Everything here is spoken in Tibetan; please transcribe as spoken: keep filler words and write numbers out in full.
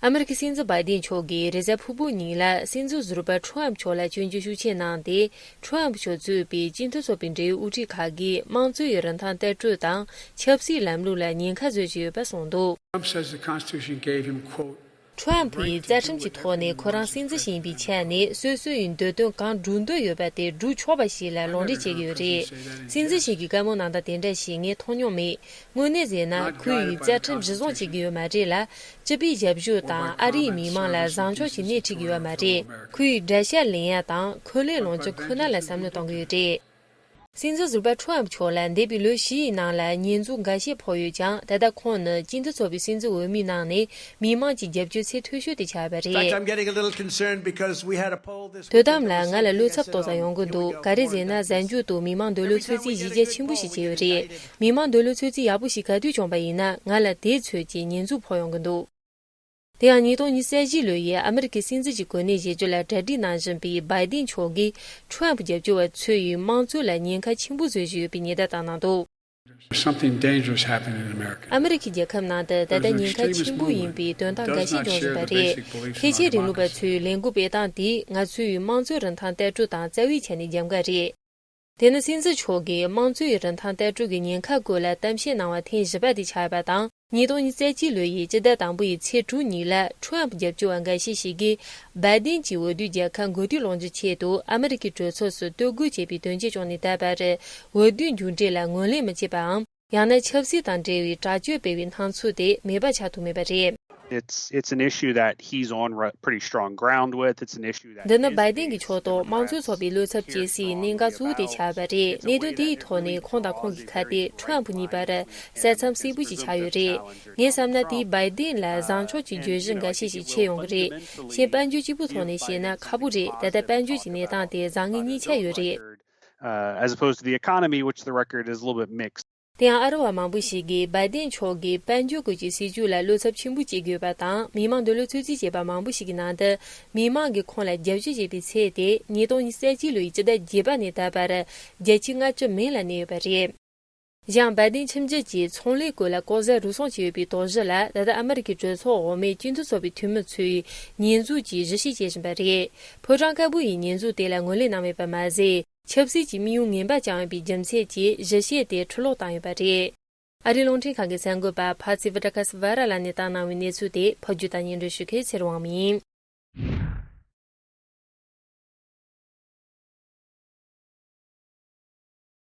ཨ་མེ་རི་ཁའི་སྲིད་འཛིན་བྷའི་ཏིན་མཆོག་གིས་རེས་གཟའ་ཕུར་བུ་ཉིན་ལ་སྲིད་འཛིན་ཟུར་པ་ཁྲོམ་མཆོག་ལ་སྐྱོན་བརྗོད་ཤུགས་ཆེ་གནང་སྟེ། ཁྲོམ་མཆོག་གཙོས་པའི་སྤྱི་མཐུན་ཚོགས་པའི་འབྲེལ་ཡོད་དབུ་ཁྲིད་ཁག་གིས་དམངས་གཙོའི་རིན་ཐང་གཏད་གྲོས་དང་ཆབ་སྲིད་ལམ་ལུགས་ལ་ཉེན་ཁ་བཟོ་བཞིན་ཡོད་པ་གསུངས་འདུག Trump says the Constitution gave him, quote, ཁྲོམ་ཕུའི་རྩ་ཁྲིམས་ཀྱི་ཐོག་ནས་ཁོ་རང་སྲིད་འཛིན་ཞིག་ཡིན་པའི་ཆ་ནས་སོ་སོ་ཡི་འདོད་དོན་གང་སྒྲུབ་འདོད་ཡོད་པ་དེ་སྒྲུབ་ཆོག་པ་ཞིག་ལ་ལུང་འདྲེན་བྱེད་ཀྱི་ཡོད་རེད། སྲིད་འཛིན་ཞིག་གིས་བཀའ་མོལ་གནང་སྟངས་དེ་འདྲ་ཞིག་ངས་མཐོང་མྱོང་མེད། དངོས་གནས་ཟེར་ན་ཁོས་ཡི་རྩ་ཁྲིམས་གཞི་བཟུང་བྱེད་ཀྱི་ཡོད་མ་རེད་ལ། སྤྱི་པའི་ཞབས་ཞུ་དང་ཨ་རིའི་མི་མང་ལ་བཟང་ཕྱོགས་ཀྱི་སྣེ་ཁྲིད་ཀྱི་ཡོད་མ་རེད། ཁོས་དགྲ་ཤ་ལེན་ཡ་དང་འཁོན་ལན་སློང་རྒྱུ་ཁོ་ན་ལ་བསམ་བློ་གཏོང་གི་ཡོད་རེད། སྲིད་འཛིན་ཟུར་པ་ཁྲོམ་མཆོག་ལ་འདས་པའི་ལོ་བཞིའི་ནང་ལ་ཉེས་འཛུགས་འགའ་ཤས་ཕོག་ཡོད་ཀྱང་། ད་ལྟ་ཁོང་ནི་སྤྱི་མཐུན་ཚོགས་པའི་སྲིད་འཛིན་འོས་མིའི་ནང་ནས་མི་མང་གི་རྒྱབ་སྐྱོར་ཚད་མཐོ་ཤོས་དེ་ཆགས་པ་In fact, རེད། I'm getting a little concerned because we had a poll this week དོ་དམ་ལ་ང་ལ་བློ་འཚབ་ཏོག་ཙམ་ཡོང་གི་འདུག་ག་རེ་ཟེར་ན། གཟའ་མཇུག་ཏུ་མི་མང་འདོད་བློ་ཚོད་རྩིས་གཞི་རྒྱ་ཆེན་པོ་ཞིག་བྱས་ཡོད་རེད། མི་མང་འདོད་བློ་ཚོད་རྩིས་ཡག་པོ་ཞིག་ག་དུས་བྱུང་པ་ཡིན་ན། ང་ལ་དེའི་ཚོད་ཀྱི་ཉེས་འཛུགས་ཕོག་ཡོང་གི་འདུག་དེ་ཡང་ཉིས་སྟོང་ཉི་ཤུ་རྩ་བཞི་ལོ་ཡི་ཨ་མེ་རི་ཁའི་སྲིད་འཛིན་གྱི་གོ་གནས་བཞེས་རྒྱུ་ལ་གྲ་སྒྲིག་གནང་བཞིན་པའི་བྷའི་ཏིན་མཆོག་གིས་ཁྲོམ་རྒྱབ་སྐྱོར་བ་ཚོས་ཡུལ་དམངས་གཙོ་ལ་ཉེན་ཁ་ཆེན་པོ་བཟོ་བཞིན་ཡོད་པའི་ཉེན་བརྡ་བཏང་གནང་འདུག Something dangerous happening in America. ཨ་མེ་རི་ཁའི་རྒྱལ་ཁབ་ནང་དུ་ད་ལྟ་ཉེན་ཁ་ཆེན་པོ་ཡིན་པའི་དོན་དག་འགའ་ཤས་འབྱུང་བཞིན་པ་རེད། ཐེག་ཆེན་རིང་ལུགས་པ་ཚོའི་ལས་འགུལ་སྤེལ་སྟངས་དེས་ང་ཚོའི་དམངས་གཙོའི་རིན་ཐང་གཏད་གྲོས་དང་རྩ་བའི་ཆ་ནས་རྒྱབ་འགལ་རེད། དེ་ནི་སྲིད་འཛིན་མཆོག་གིས་དམངས་གཙོའི་རིན་ཐང་གཏད་གྲོས་ཀྱི་ཉེན་ཁ་སྐོར་ལ་གཏམ་བཤད་གནང་བ་ཐེངས་བཞི་པ་དེ་ཆགས་པ་དང་། ཉིས་སྟོང་ཉི་ཤུ་རྩ་གཅིག་ལོ་ཡི་སྤྱི་ཟླ་དང་པོ་ཡི་ཚེས་དྲུག་ཉིན་ལ་ཁྲོམ་རྒྱབ་སྐྱོར་བ་འགའ་ཤས་ཤིག་གིས་བྷའི་ཏིན་གྱིས་འོས་བསྡུའི་རྒྱལ་ཁ་འགོད་དུས་ལོངས་རྒྱུའི་ཆེད་དུ་ཨ་མེ་རི་ཁའི་གྲོས་ཚོགས་སུ་གཏོར་རྒོལ་བྱས་པའི་དོན་རྐྱེན་བྱུང་ནས་ད་བར་འོས་བསྡུའི་མཇུག་འབྲས་ལ་ངོས་ལེན་མི་བྱེད་པའམ། ཡང་ན་ཆབ་སྲིད་དང་འབྲེལ་བའི་དྲག་སྤྱོད་སྤེལ་བའི་སྣང་ཚུལ་དེ་མེད་པ་ཆགས་ཐུབ་མེད་པ་རེད། It's, it's an issue that he's on re- pretty strong ground with. It's an issue that འདི་ནི་བྷའི་ཏིན་གྱི་ཕྱོགས་གཏོགས་དམངས་གཙོའི་ཚོགས་པའི་བློ་འཚབ་སྐྱེ་སའི་གནད་འགག་གཙོ་བོ་དེ་ཆགས་པ་རེད། གནད་དོན་དེའི་ཐོག་ནས་ཁོང་དང་ཁོང་གི་ཁ་གཏད་ཁྲོམ་ཕུ་གཉིས་བར་ས་མཚམས་སེར་པོ་ཞིག་ཆགས་ཡོད་རེད། ངས་བསམ་ན་དེས་བྷའི་ཏིན་ལ་བཟང་ཕྱོགས་ཀྱི་བརྗོད་གཞི་འགའ་ཤས་ཤིག་མཁྱེན་ཡོང་གི་རེད། གཞན་དཔལ་འབྱོར་གཅིག་པུའི་ཐོག་ནས་བཤད་ན་ཁག་པོ་རེད། ད་ལྟ་དཔལ་འབྱོར་གྱི་གནས་སྟངས་དེ་བཟང་ངན་གཉིས་ཆ་ཡོད་རེད། Uh, as opposed to the economy, which the record is a little bit mixed. དེ་ཡང་ཨ་རི་བ་མང་པོ་ཞིག་གིས་བྷའི་ཏིན་མཆོག་གིས་དཔལ་འབྱོར་སྐོར་གྱི་སྲིད་ཇུས་ལ་བློ་འཚབ་ཆེན་པོ་སྐྱེ་དགོས་པ་དང་། མི་མང་འདོད་བློ་ཚོད་རྩིས་བྱས་པ་མང་པོ་ཞིག་གི་ནང་དུ། མི་མང་གིས་ཁོང་ལ་རྒྱབ་སྐྱོར་བྱེད་པའི་ཚད་དེ་ཉིས་སྟོང་ཉི་ཤུ་རྩ་གཅིག་ལོའི་སྤྱི་ཟླ་བརྒྱད་པ་ནས་ད་བར་བརྒྱ་ཆ་ལྔ་བཅུ་མན་ལ་གནས་ཡོད་པ་རེད། གཞན་བྷའི་ཏིན་ཁྱིམ་རྒྱུད་ཀྱིས་ཚོང་ལས་སྐོར་ལ་ལྐོག་ཟ་རུལ་སུངས་བྱས་ཡོད་པའི་དོགས་གཞི་ལ། ད་ལྟ་ཨ་མེ་རི་ཁའི་གྲོས་ཚོགས་འོག་མའི་སྤྱི་མཐུན་ཚོགས་པའི་འཐུས་མི་ཚོས་ཉེས་འཛུགས་ཀྱི་གཞི་བྱས་བྱེད་བཞིན་པ་རེད། ཕོ་བྲང་དཀར་པོ་ཡིས་ཉེས་འཛུགས་དེ་ལ་ངོས་ལེན་གནང་མེད་པ་མ་ཟད། ཆབ་སྲིད་ཀྱི་དམིགས་ཡུལ་ངན་པ་བཅངས་ཡོད་པའི་རྒྱུ་མཚན་གྱིས་གཞི་བྱས་དེ་ཁྲི་ལོག་བཏང་ཡོད་པ་རེད། ཨ་རིའི་རླུང་འཕྲིན་ཁང་གི་གསར་འགོད་པ་ཕ་ཚི་ཝི་ཏྲ་ཁ་སི་ཝ་ར་ལགས་ནས་བཏང་གནང་བའི་གནས་ཚུལ་དེ་ཕབ་སྒྱུར་དང་སྙན་སྒྲོན་ཞུ་མཁན་ཚེ་རིང་དབང་མོ་ཡིན།